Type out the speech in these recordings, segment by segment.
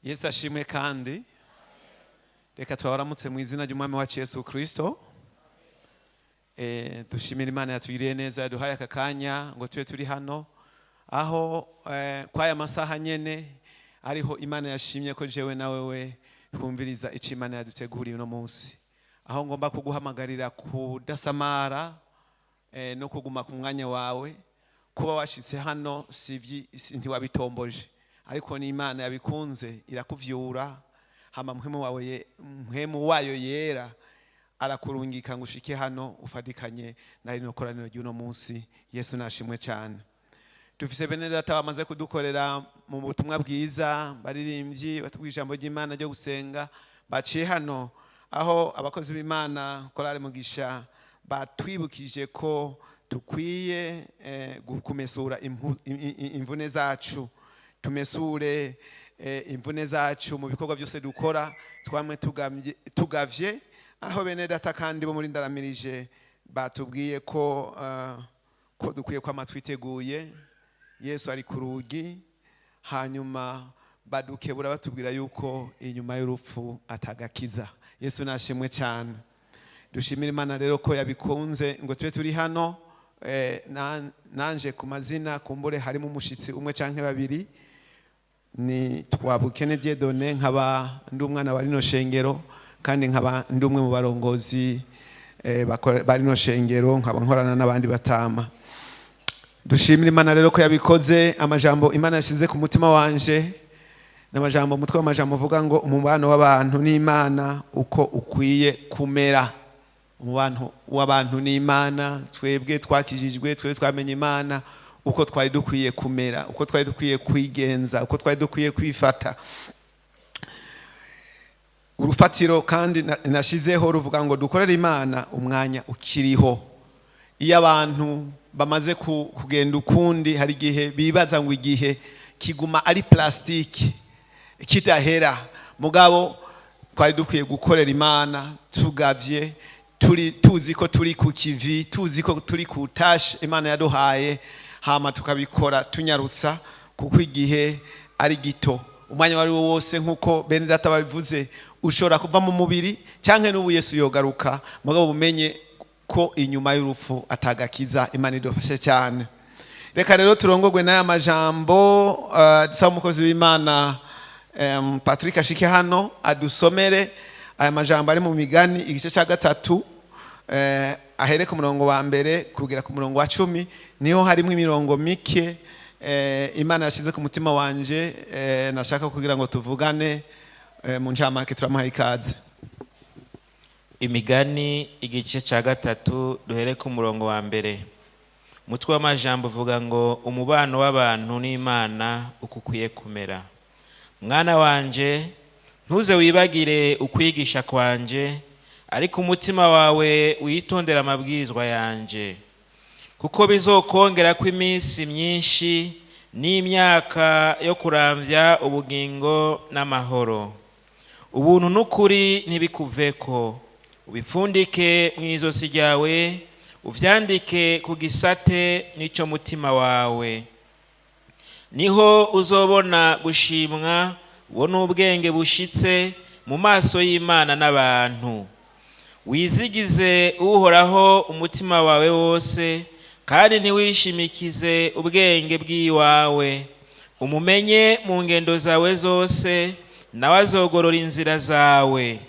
Yesu ashimwe. Kandi reka tubaramutse mu izina ry'Umwami wacu Yesu Kristo. Dushimira Imana yatugiriye neza, yaduhaye aka kanya ngo tube turi hano, aho kwaya masaha nyene ariho Imana yashimye ko jewe na wewe twumviriza icyo Imana yaduteguriye uno munsi, aho ngomba kuguhamagarira kudasamara no kuguma ku mwanya wawe. Kuba washitse hano ntiwabitomboje, ariko ni Imana yabikunze irakuvyura, hama mpwemu wawe mpwemu wayo yera arakurungika ngo ushike hano ufatikanye na rino koraniro ry'uno munsi. Yesu nashimwe cyane. Dufise bene data bamaze kudukorera mu butumwa bwiza, baririmbyi batubwira ijambo ry'Imana ryo gusenga baciye hano, aho abakozi b'Imana korale Mugisha batwibukije ko dukwiye kumesura imvune zacu, tumesure imvune zacu mu bikorwa byose dukora, twamwe tugavye. Aho bene data kandi bo muri Ndaramirije batubwiye ko dukwiye kwama twiteguye, Yesu ari ku rugi. Hanyuma badukebura batubwira yuko inyuma y'urupfu atagakiza. Yesu nashimwe cyane. Dushimira Imana rero ko yabikunze ngo tube turi hano. Nanje ku mazina kumbure harimo umushitsi umwe canke babiri, ni Twabukene Dieudonné, nkaba ndi umwana wa rino shengero, kandi nkaba ndi umwe mu barongozi ba rino shengero, nkaba nkorana n'abandi batama. Dushimira Imana rero ko yabikoze. Amajambo Imana yashyize ku mutima wanje n'amajambo, umutwe w'amajambo uvuga ngo umubano w'abantu n'Imana uko ukwiye kumera. Umubano w'abantu n'Imana, twebwe twakijijwe, twebwe twamenye Imana, uko twari dukwiye kumera, uko twari dukwiye kwigenza, uko twari dukwiye kwifata. Urufatiro kandi nashizeho ruvuga ngo dukorere Imana umwanya ukiriho. Iyo abantu bamaze kugenda ukundi, hari igihe bibaza ngo igihe kiguma ari plastique kidahera. Mugabo twari dukwiye gukorera Imana tugavye, turi tuzi ko turi ku kivi, tuzi ko turi ku tâche Imana yaduhaye, hama tukabikora tunyarutsa, kuko igihe ari gito. Umwanya wari wo wose, nk'uko bene data babivuze, ushobora kuva mu mubiri cyangwa n'ubu Yesu yogaruka. Mugabo bumenye ko inyuma y'urupfu atagakiza. Imana idufashe cyane. Reka rero turongogwe n'aya majambo. Dusaba umukozi w'Imana Patrick ashike hano adusomere aya majambo ari mu Migani igice cya 3, ahere ku murongo wa 1 kugera ku murongo wa 10. Niho harimo imirongo mike Imana yashyize ku mutima wanje, nashaka kugira ngo tuvugane mu ncamake. Turamuhaye ikaze. Imigani igice cya 3, duhere ku murongo wa 1. Umutwe w'amajambo uvuga ngo umubano w'abantu n'Imana uko ukwiye kumera. Mwana wanje, ntuze wibagire ukwigisha kwanje, ariko umutima wawe witondere amabwirizwa yanje, kuko bizokongera ko iminsi myinshi n'imyaka yo kurambya ubugingo n'amahoro. Ubuntu n'ukuri ntibikuveko, ubipfundike mu izosi ryawe, uvyandike ku gisate n'ico mutima wawe. Niho uzobona gushimwa, ubone ubwenge bushitse mu maso y'Imana n'abantu. Wizigize Uhoraho umutima wawe wose, kandi ntiwishimikize ubwenge bw'iwawe. Umumenye mu ngendo zawe zose, nawe azogorora inzira zawe.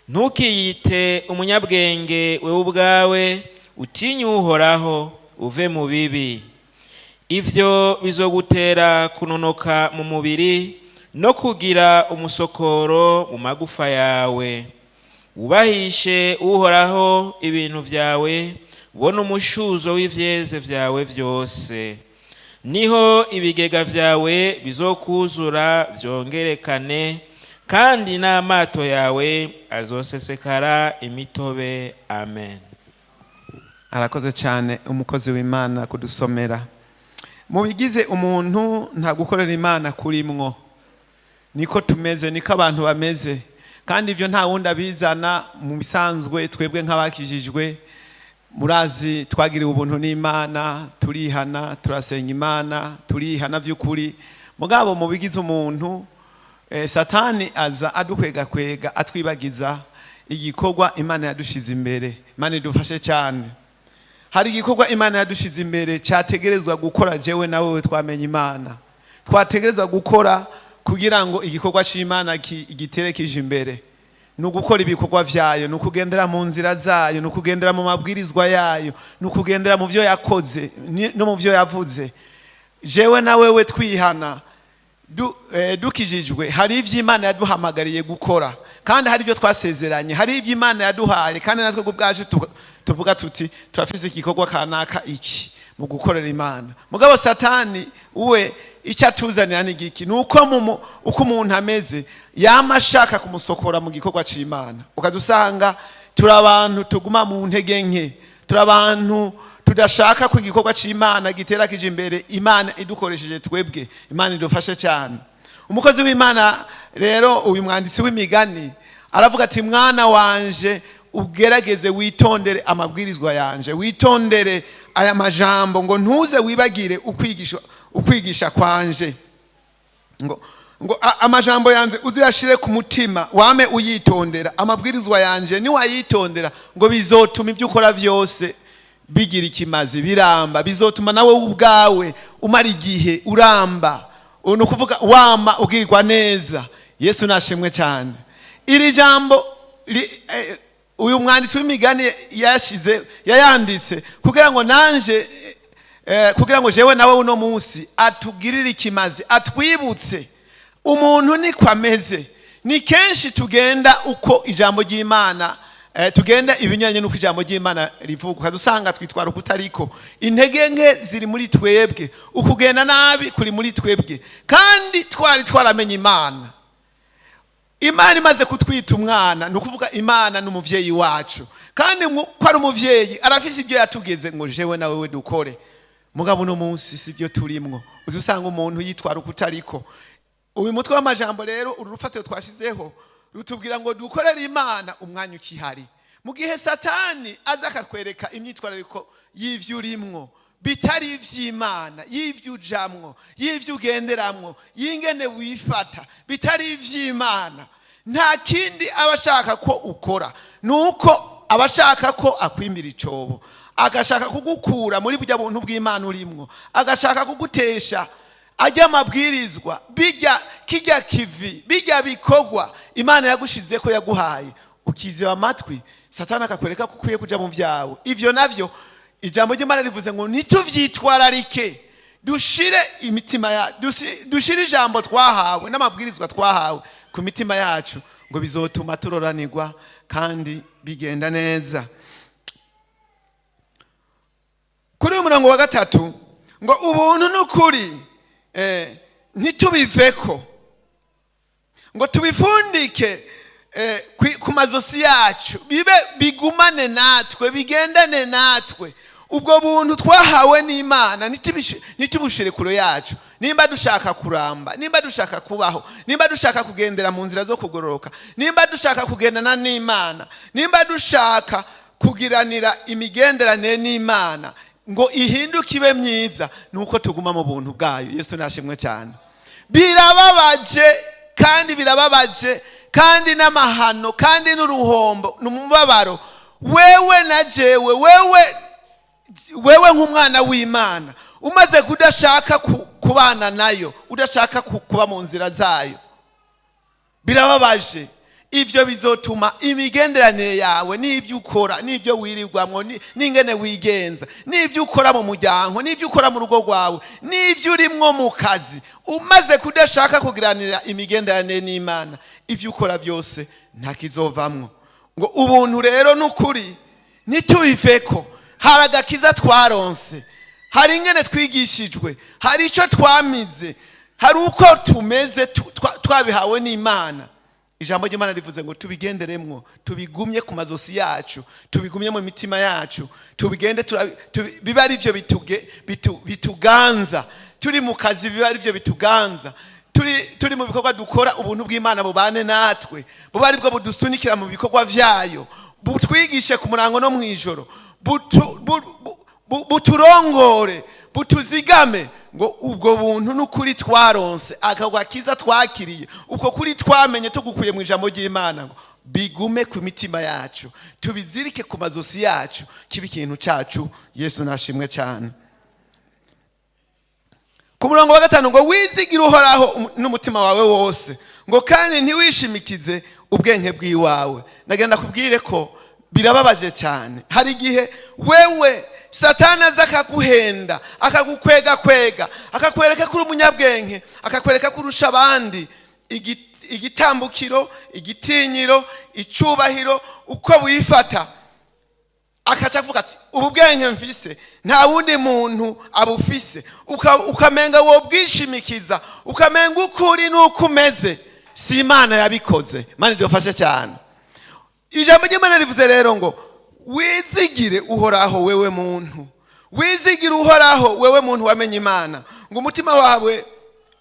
Ntukiyite umunyabwenge wewe ubwawe, utinye Uhoraho, uve mu bibi. Ivyo bizogutera kunonoka mu mubiri no kugira umusokoro mu magufa yawe. Wubahishe Uhoraho ibintu vyawe, ubone umushuzo w'ivyeze vyawe vyose. Niho ibigega vyawe bizokuzura vyongerekane, Kandi n'amato yawe azosesekara imitobe. Amen. Arakoze cyane umukozi w'Imana kudusomera. Mu bigize umuntu, nta gukorera Imana kurimwo. Niko tumeze, niko abantu bameze, kandi ibyo nta wundi abizana. Mu bisanzwe, twebwe nk'abakijijwe, murazi, twagiriwe ubuntu n'Imana, turihana, turasenga Imana, turihana by'ukuri. Mugabo mu bigize umuntu, Satani aza adukwegakwega, atwibagiza igikorwa Imana yadushize imbere. Imana idufashe cyane. Hari igikorwa Imana yadushize imbere cyategerezwa gukora jewe nawe twamenye Imana, twategerezwa gukora kugira ngo igikorwa cy'Imana gitere kije imbere. Ni ugukora ibikorwa vyayo, ni ukugendera mu nzira zayo, ni ukugendera mu mabwirizwa yayo, ni ukugendera mu byo yakoze no mu byo yavuze. Jewe na wewe twihana, dukijijwe, hari ibyo Imana yaduhamagariye gukora, kandi hari ibyo twasezeranye, hari ibyo Imana yaduhaye, kandi natwe ubwacu tuvuga tuti turafise igikorwa kanaka iki mu gukorera Imana. Mugabo Satani we icyo atuzanira ni igiki? Ni uko uko umuntu ameze, yama ashaka kumusokora mu gikorwa cy'Imana. Ukaza usanga turi abantu tuguma mu ntege nke, turi abantu tudashaka ko igikorwa cy'Imana gitera kije imbere, Imana idukoresheje twebwe. Imana idufashe cyane. Umukozi w'Imana rero, uyu mwanditsi w'Imigani, aravuga ati: "Mwana wanje, ugerageze witondere amabwirizwa yanje, witondere aya majambo, ngo ntuze wibagire ukwigisha kwanje, ngo amajambo yanjye uzuyashire ku mutima, wame uyitondera amabwirizwa yanje. Niwayitondera, ngo bizotuma ibyo ukora byose bigira ikimazi, biramba, bizotuma nawe ubwawe umara igihe uramba, ni ukuvuga wama ugirirwa neza." Yesu nashimwe cyane. Iri jambo uyu mwanditsi w'Imigani yashize, yayanditse kugira ngo nanje, kugira ngo jewe nawe uno munsi atugirire ikimazi, atwibutse umuntu niko ameze. Ni kenshi tugenda uko ijambo ry'Imana, tugenda ibinyuranye n'uko ijambo ry'Imana rivuga. Ukaza usanga twitwara uko utariko. Intege nke ziri muri twebwe, ukugenda nabi kuri muri twebwe, kandi twari twaramenye Imana. Imana imaze kutwita umwana, ni ukuvuga Imana ni umubyeyi wacu, kandi ko ari umubyeyi, arafise ibyo yatugeze ngo jewe nawe we dukore. Mugabo uno munsi si byo turimwo. Uzi usanga umuntu yitwara uko utariko. Uyu mutwe w'amajambo rero, uru rufatiro twashizeho, rutubwira ngo dukorere Imana umwanya ukihari. Mu gihe Satani aza akatwereka imyitwarariko y'ivyo urimwo bitari ivy'Imana, y'ivyo ujamwo, y'ivyo ugenderamwo, y'ingene wifata bitari ivy'Imana, nta kindi aba ashaka ko ukora, ni uko aba ashaka ko akwimira icobo, agashaka kugukura muri burya buntu bw'Imana urimwo, agashaka kugutesha ajya amabwirizwa, bijya kijya kivi, bijya bikorwa Imana yagushize ko yaguhaye. Ukiziba amatwi, Satani akakwereka ko ukwiye kuja mu byawe. Ivyo navyo ijambo ry'Imana rivuze ngo ntituvyitwararike, dushire imitima ya dushire ijambo twahawe n'amabwirizwa twahawe ku mitima yacu, ngo bizotuma turoranirwa kandi bigenda neza. Kuri uyu murongo wa 3 ngo ubuntu n'ukuri, ntitubiveko, ngo tubifundike ku mazosi yacu, bibe bigumane natwe, bigendane natwe. Ubwo buntu twahawe n'Imana ntitubushire kure yacu. Nimba dushaka kuramba, nimba dushaka kubaho, nimba dushaka kugendera mu nzira zo kugororoka, nimba dushaka kugendana n'Imana, nimba dushaka kugiranira imigenderanire n'Imana ngo ihinduke ibe myiza, ni uko tuguma mu buntu bwayo. Yesu nashimwe cyane. Birababaje, kandi birababaje, kandi n'amahano, kandi n'uruhombo, n'umubabaro. Wewe na jewe, wewe nk'umwana w'Imana, umaze kudashaka kubana nayo, udashaka kuba mu nzira zayo, birababaje. Ivyo bizotuma imigenderanire yawe, n'ibyo ukora, n'ibyo wirirwamwo, n'ingene wigenza, n'ibyo ukora mu muryango, n'ibyo ukora mu rugo rwawe, n'ibyo urimwo mu kazi, umaze kudashaka kugiranira imigenderanire n'Imana, ibyo ukora byose nta kizovamwo. Ngo ubuntu rero n'ukuri ntitubiveko. Hari agakiza twaronse, hari ingene twigishijwe, hari icyo twamize, hari uko tumeze, twabihawe n'Imana. Ijambo ry'Imana rivuze ngo tubigenderemwo, tubigumye ku mazosi yacu, tubigumye mu mitima yacu, tubigende bibe ari byo bituganza turi mu kazi, bibe ari byo bituganza turi mu bikorwa dukora. Ubuntu bw'Imana bubane natwe, bube ari bwo budusunikira mu bikorwa vyayo, butwigishe ku murango no mu ijoro, buturongore, butuzigame, ngo ubwo buntu n'ukuri twaronse, akagwa kiza twakiriye, uko kuri twamenye tugukuye mu ijambo ry'Imana, ngo bigume ku mitima yacu, tubizirike ku mazosi yacu, kibe ikintu cyacu. Yesu nashimwe cyane. Ku murongo wa 5 ngo wizigire Uhoraho n'umutima wawe wose, ngo kandi ntiwishimikize ubwenge bw'iwawe. Ndagenda kubwire ko birababaje cyane. Hari igihe wewe Satani aza akaguhenda, akagukwega kwega, akakwereka ko uri umunyabwenge, akakwereka ko urusha abandi igitambukiro, igitinyiro, icyubahiro, uko wifata, akaca avuga ati: "Ubu bwenge mfise nta wundi muntu abufise." Ukamenga wo bwishimikiza, ukamenga ukuri n'uko umeze si Imana yabikoze. Imana idufashe cyane. Ijambo ry'Imana rivuze rero ngo wizigire Uhoraho, wewe muntu, wizigire Uhoraho, wewe muntu wamenye Imana, ngo umutima wawe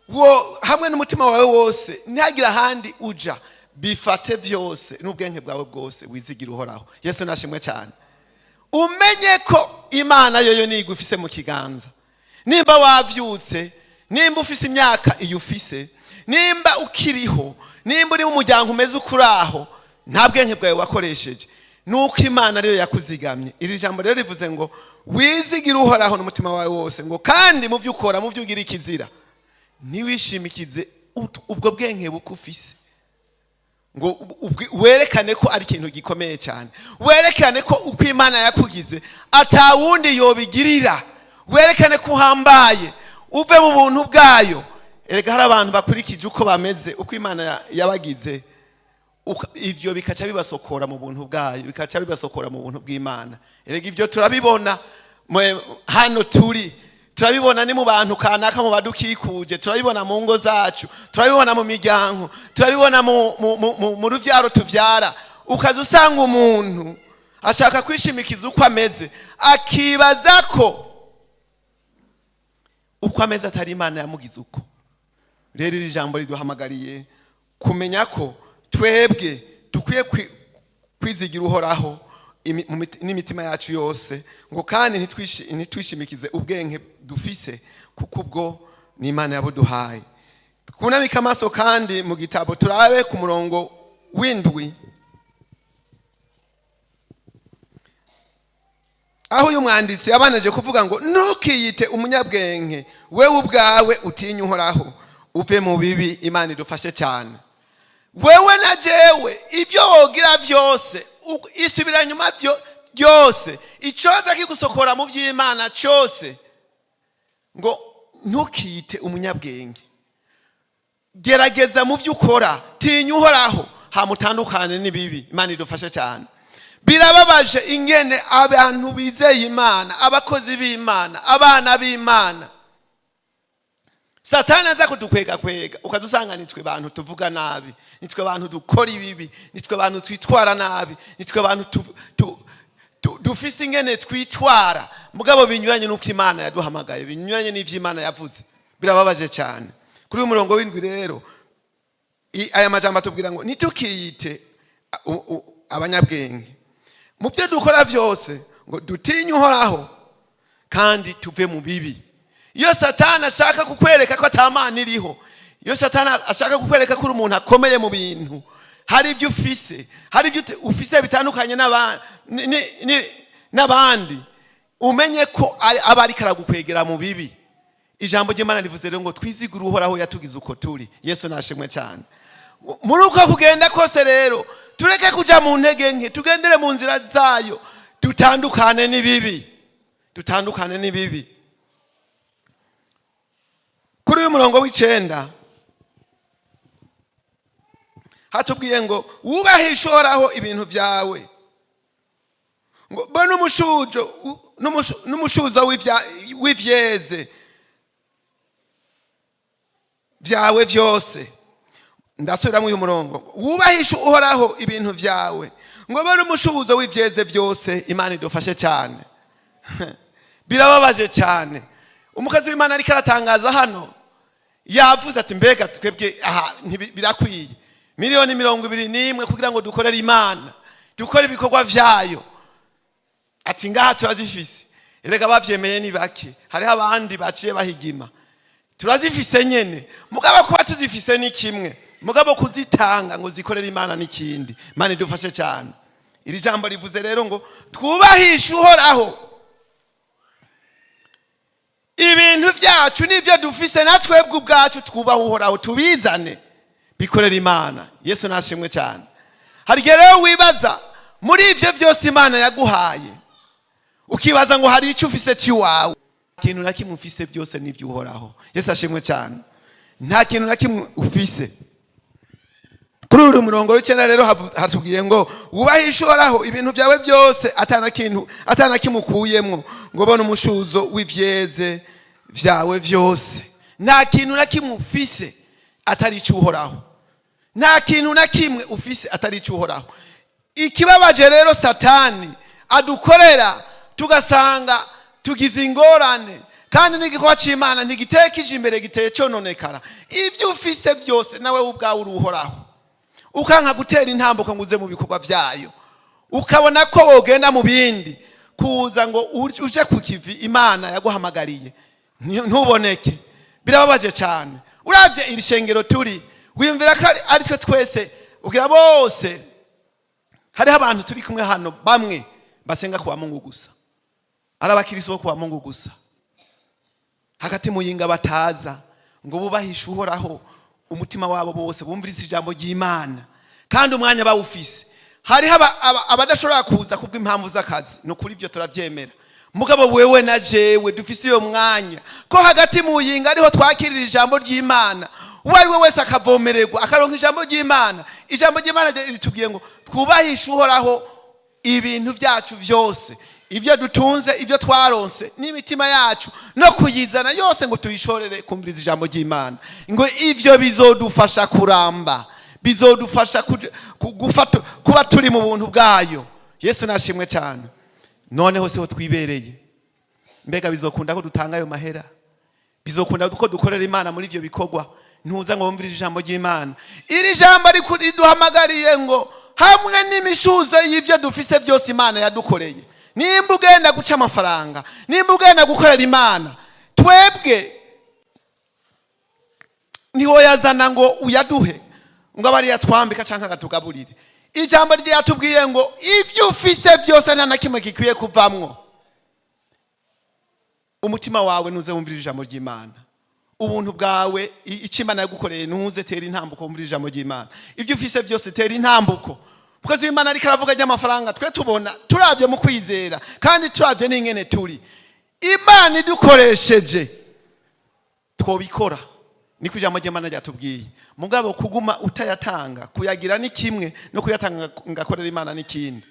wo hamwe n'umutima wawe wose, ntihagire ahandi uja, bifate byose n'ubwenge bwawe bwose, wizigire Uhoraho. Yesu nashimwe cyane. Umenye ko Imana yoyo niyo igufise mu kiganza. Nimba wavyutse, nimba ufise imyaka iyo ufise, nimba ukiriho, nimba uri mu muryango umeze uko uri aho, nta bwenge bwawe wakoresheje, nuko Imana ariyo yakuzigamye. Iri jambo rero rivuze ngo wizigire Uhoraho n'umutima wawe wose, ngo kandi mu byo ukora, mu byo ugira ikizira, ntiwishimikize ubwo bwenge buko ufise, ngo werekane ko ari ikintu gikomeye cyane, werekane ko uko Imana yakugize atawundi yobigirira, werekane ko uhambaye, uve mu buntu bwayo. Erega hari abantu bakurikije uko bameze, uko Imana yabagize, ivyo bikaca bibasokora mu buntu bwayo, bikaca bibasokora mu buntu bw'Imana. Erega ivyo turabibona hano turi, turabibona ni mu bantu kanaka, mu badukikuje, turabibona mu ngo zacu, turabibona mu miryango, turabibona mu ruvyaro tuvyara. Ukaza usanga umuntu ashaka kwishimikiza uko ameze, akibaza ko uko ameze atari Imana yamugize uko. Rero iri jambo riduhamagariye kumenya ko twebwe dukwiye kwizigira Uhoraho n'imitima yacu yose, ngo kandi ntitwishimikize ubwenge dufise, kuko ubwo ni Imana yabuduhaye. Twunamike amaso kandi mu gitabo, turabe ku murongo w'7, aho uyu mwanditsi yabanaje kuvuga ngo ntukiyite umunyabwenge wewe ubwawe, utinye Uhoraho, uve mu bibi. Imana idufashe cyane. Wewe na jewe, ibyo wogira byose, isubira nyuma byose, icyoza kigusokora mu by'Imana cyose, ngo ntukiyite umunyabwenge, gerageza mu byo ukora, tinya Uhoraho, hamutandukane n'ibibi. Imana idufashe cyane. Birababaje ingene abantu bizeye Imana, abakozi b'Imana, abana b'Imana, Satani aza kudukwega kwega, ukaza usanga nitwe bantu tuvuga nabi, nitwe bantu dukora ibibi, nitwe bantu twitwara nabi, nitwe bantu dufise ingene twitwara mugabo binyuranye n'uko Imana yaduhamagaye, binyuranye n'ivyo Imana yavuze. Birababaje cyane. Kuri uyu murongo w'7 rero, aya majambo atubwira ngo ntitukiyite abanyabwenge mu byo dukora byose, ngo dutinye Uhoraho kandi tuve mu bibi. Iyo Satani ashaka kukwereka ko atamana iriho, iyo Satani ashaka kukwereka ko uri umuntu akomeye mu bintu, hari ibyo ufise, hari ibyo ufise bitandukanye n'abandi, umenye ko aba ariko aragukwegera mu bibi. Ijambo ry'Imana rivuze rero ngo twizigure Uhoraho yatugize uko turi. Yesu nashimwe cyane. Muri uko kugenda kose rero, tureke kuja mu ntege nke, tugendere mu nzira zayo, dutandukane n'ibibi, dutandukane n'ibibi. Kuri uyu murongo w'9 hatubwiye ngo wubahishe Uhoraho ibintu byawe, ngo bo n'umushuzo w'ivyeze byawe byose. Ndasubiramo uyu murongo: wubahishe Uhoraho ibintu byawe, ngo bone umushubuzo w'ibyeze byose. Imana idufashe cyane. Birababaje cyane. Umukozi w'Imana ariko aratangaza hano, yavuze ati: "Mbega twebwe aha birakwiye 21 miliyoni kugira ngo dukorere Imana, dukore ibikorwa byayo?" Ati: "Ngaha turazifise." Erega bavyemeye ni bake, hariho abandi baciye bahigima. Turazifise nyene, mugabo kuba tuzifise ni kimwe, mugabo kuzitanga ngo zikorere Imana n'ikindi. Imana idufashe cyane. Iri jambo rivuze rero ngo twubahishe Uhoraho ibintu byacu n'ibyo dufise, na twebwe ubwacu twubaha Uhoraho, tubizane bikorera Imana. Yesu nashimwe cyane. Hari igihe rero wibaza muri ibyo byose Imana yaguhaye, ukibaza ngo hari icyo ufise cy'iwawe. Ikintu na kimwe ufise, byose n'ibyo Uhoraho. Yesu ashimwe cyane. Nta kintu na kimwe ufise. Kuri uru murongo w'icyenda rero hatubwiye ngo wubahishe Uhoraho ibintu byawe byose, atana kintu, atana kimwe ukuyemwo, ngo bone umushuzo w'ivyeze vyawe byose. Nta kintu na kimwe ufise atari icyo Uhoraho. Nta kintu na kimwe ufise atari icyo Uhoraho. Ikibabaje rero, Satani adukorera tugasanga tugize ingorane, kandi n'igikorwa cy'Imana ntigitekije imbere, giteye cyononekara. Ibyo ufise byose, nawe ubwawe uri Uhoraho, ukanka gutera intambuko ngo uze mu bikorwa byayo, ukabona ko wogenda mu bindi, kuza ngo uje ku kivi Imana yaguhamagariye ntuboneke. Birababaje cyane. Urabye iri shengero turi, wiyumvira ko ari twe twese ubwira bose. Hariho abantu turi kumwe hano, bamwe basenga kuwa Mungu gusa, ari abakirisi bo kuwa Mungu gusa, hagati mu yinga bataza ngo bubahishe Uhoraho umutima wabo bose, bumvise ijambo ry'Imana kandi umwanya bawufise. Hariho abadashobora kuza kubw'impamvu z'akazi, ni ukuri ibyo turabyemera. Mugabo wewe na jewe dufise iyo mwanya ko hagati mu yinga ariho twakirira ijambo ry'Imana, uwo ari we wese akavomererwa, akaronka ijambo ry'Imana. Ijambo ry'Imana ritubwiye ngo twubahishe Uhoraho ibintu byacu byose, ibyo dutunze, ibyo twaronse, n'imitima yacu, no kuyizana yose ngo tuyishorere kumviriza ijambo ry'Imana, ngo ibyo bizodufasha kuramba, bizodufasha kuba turi mu buntu bwayo. Yesu nashimwe cyane. Noneho siho twibereye. Mbega bizokunda ko dutanga ayo mahera? Bizokunda ko dukorera Imana muri ibyo bikorwa, ntuza ngo wumvire ijambo ry'Imana? Iri jambo riduhamagariye ngo hamwe n'imishuzo y'ibyo dufise byose Imana yadukoreye, nimba ugenda guca amafaranga, nimba ugenda gukorera Imana, twebwe ntiwoyazana ngo uyaduhe ngo abe ariyo atwambika cyangwa akatugaburire. Ijambo ryatubwiye ngo ibyo ufise byose, nta na kimwe gikwiye kuvamwo. Umutima wawe nuze wumvire ijambo ry'Imana. Ubuntu bwawe, icyo Imana yagukoreye, ntuze tera intambuko wumvire ijambo ry'Imana. Ibyo ufise byose, tera intambuko. Kuko Imana ariko aravuga ry'amafaranga, twe tubona turabye mu kwizera kandi turabye n'ingene turi, Imana idukoresheje twobikora. Niko ijambo ry'Imana ryatubwiye. Mugabo kuguma utayatanga, kuyagira ni kimwe, no kuyatanga ngakorera Imana ni kindi.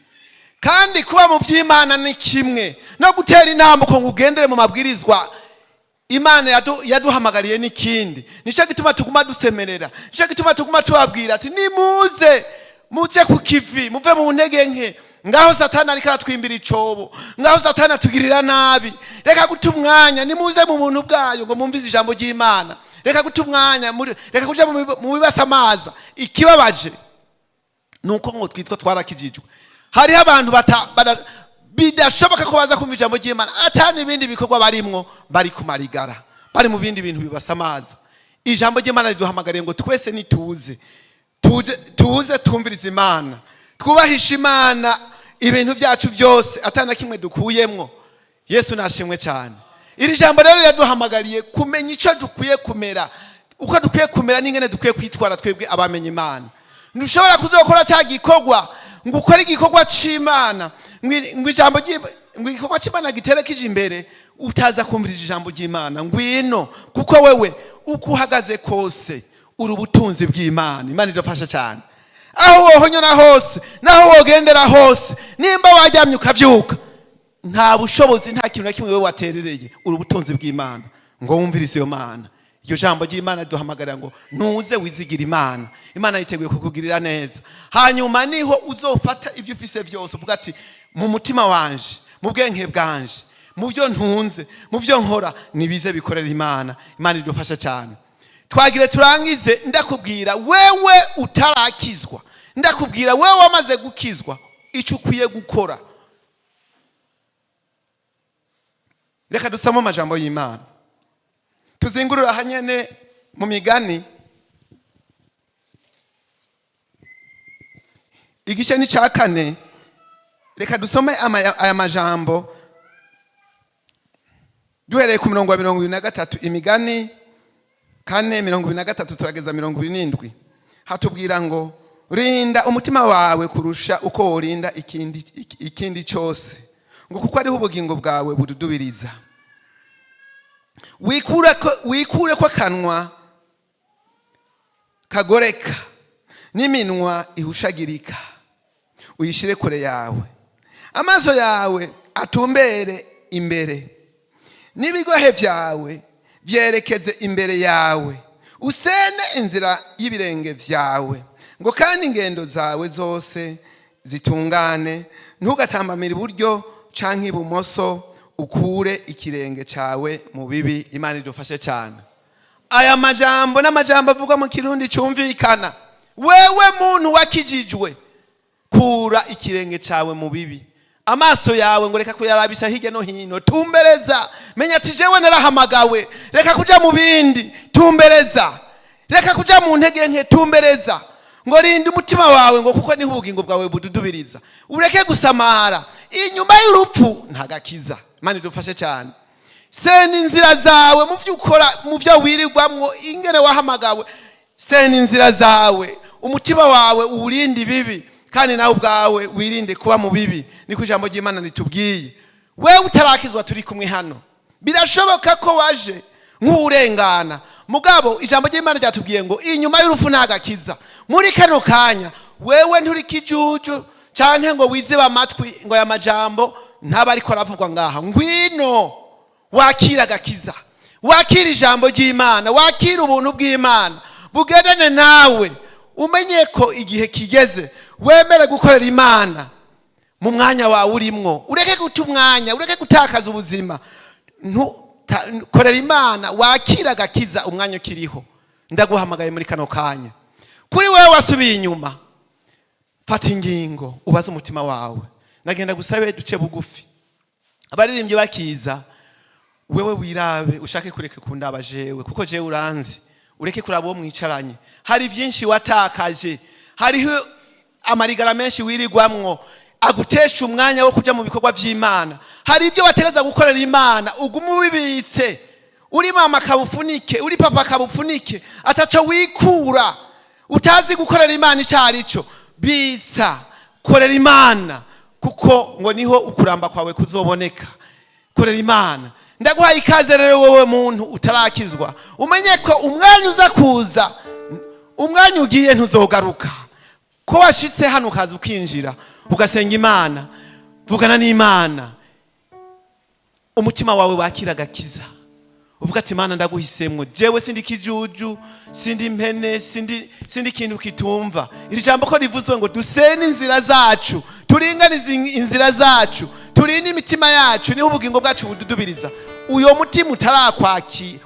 Kandi kuba mu by'Imana ni kimwe, no gutera intambuko ngo ugendere mu mabwirizwa Imana yaduhamagariye n'ikindi. Nicyo gituma tuguma dusemerera, nicyo gituma tuguma tubabwira ati: "Nimuze muje ku kivi, muve mu ntege nke." Ngaho Satani ariko aratwimbira icobo, ngaho Satani atugirira nabi. Reka guta umwanya, nimuze mu buntu bwayo ngo mwumvize ijambo ry'Imana. Reka guta umwanya, reka kuja mu bibasamaza. Ikibabaje nuko ngo twitwa twarakijijwe, hariho abantu bidashoboka ko baza kumva ijambo ry'Imana atani ibindi bikorwa barimwo, bari kumarigara, bari mu bindi bintu bibasamaza. Ijambo ry'Imana riduhamagariye ngo twese nituze, tuze twumvirize Imana, twubahishe Imana ibintu byacu byose, atana kimwe dukuyemwo. Yesu nashimwe cyane. Iri jambo rero riraduhamagariye kumenya icyo dukwiye kumera, uko dukwiye kumera n'ingene dukwiye kwitwara twebwe abamenya Imana. Ntushobora kuzokora cya gikorwa ngo ukore igikorwa c'Imana, ngo ijambo ngo igikorwa c'Imana gitere kije imbere, utaza kumviriza ijambo ry'Imana. Ngwino, kuko wewe uko uhagaze kose uri ubutunzi bw'Imana. Imana irafasha cyane. Aho wohonyora hose, naho wogendera hose, nimba waryamye ukavyuka, nta bushobozi, nta kintu na kimwe wewe waterereye. Uri ubutunzi bw'Imana ngo wumvirize iyo Mana. Iryo jambo ry'Imana duhamagarira ngo ntuze wizigire Imana. Imana yiteguye kukugirira neza. Hanyuma niho uzofata ibyo ufise byose uvuga ati mu mutima wanje, mu bwenge bwanje, mu byo ntunze, mu byo nkora, nibize bikorera Imana. Imana idufasha cyane. Twagire turangize, ndakubwira wewe utarakizwa, ndakubwira wewe wamaze gukizwa icyo ukwiye gukora. Reka dusome amajambo y'Imana, tuzingurura hanyene mu Migani igice ni cya 4. Reka dusome aya majambo duhereye ku murongo wa 23. Imigani 4:23 turageza 27. Hatubwira ngo rinda umutima wawe kurusha uko worinda ikindi cyose, ngo kuko ariho ubugingo bwawe bududubiriza. Wikure ko akanwa kagoreka n'iminwa ihushagirika, uyishyire kure yawe. Amaso yawe atumbere imbere, n'ibigohe byawe byerekeze imbere yawe. Usene inzira y'ibirenge byawe, ngo kandi ingendo zawe zose zitungane. Ntugatambamire iburyo canke ibumoso, ukure ikirenge cyawe mu bibi. Imana idufashe cyane. Aya majambo n'amajambo avugwa mu Kirundi cyumvikana. Wewe muntu wakijijwe, kura ikirenge cyawe mu bibi. Amaso yawe ngo reka kuyarabisha hirya no hino, tumbereza. Menya ati jewe narahamagawe, reka kuja mu bindi, tumbereza. Reka kuja mu ntege nke, tumbereza. Ngo rinda umutima wawe, ngo kuko niho ubugingo bwawe bududubiriza. Ureke gusamara, inyuma y'urupfu ntagakiza. Imana idufashe cyane. Sena inzira zawe mu byo ukora, mu byo wirirwamwo, ingene wahamagawe. Sena inzira zawe, umutima wawe uwurinde ibibi, kandi nawe ubwawe wirinde kuba mu bibi. Niko ijambo ry'Imana ritubwiye. Wewe utarakizwa turi kumwe hano, birashoboka ko waje nk'urengana, mugabo ijambo ry'Imana ryatubwiye ngo inyuma y'urupfu ntagakiza. Muri kano kanya wewe nturi kijuju canke ngo wizibe amatwi ngo aya majambo ntaba ariko aravugwa ngaha. Ngwino wakira agakiza, wakira ijambo ry'Imana, wakira ubuntu bw'Imana bugendane nawe. Umenye ko igihe kigeze wemere gukorera Imana mu mwanya wawe urimwo. Ureke guta umwanya, ureke gutakaza ubuzima. Korera Imana, wakira agakiza umwanya ukiriho. Ndaguhamagaye muri kano kanya. Kuri wewe wasubiye inyuma, fata ingingo, ubaze umutima wawe. Nagenda gusabe duce bugufi. Abaririmbyi bakiza, wewe wirabe, ushake kureka kundaba jewe, kuko jewe uranzi. Ureke kuraba uwo mwicaranye. Hari byinshi watakaje, hariho amarigara menshi wirirwamwo agutesha umwanya wo kuja mu bikorwa vy'Imana. Hari ibyo wategeza gukorera Imana ugume ubibitse. Uri mama kabufunike, uri papa kabufunike, ataco wikura, utazi gukorera Imana ico arico. Bitsa, korera Imana, kuko ngo niho ukuramba kwawe kuzoboneka. Korera Imana. Ndaguhaye ikaze rero wowe muntu utarakizwa, umenye ko umwanya uza kuza, umwanya ugiye ntuzogaruka. Ko washitse hano ukaza ukinjira ugasenga Imana, vugana n'Imana, umutima wawe wakira agakiza, uvuga ati Imana ndaguhisemwo, jewe sindi kijuju, sindi impene, sindi ikintu kitumva. Iri jambo ko rivuzwe ngo dusene inzira zacu, turinganize inzira zacu, turinde imitima yacu, niho ubugingo bwacu bududubiriza. Uyo mutima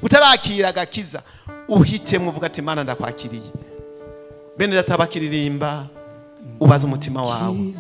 utarakira agakiza, uhitemwo uvuga ati Imana ndakwakiriye. Bene data bakiririmba, ubaze umutima wawe.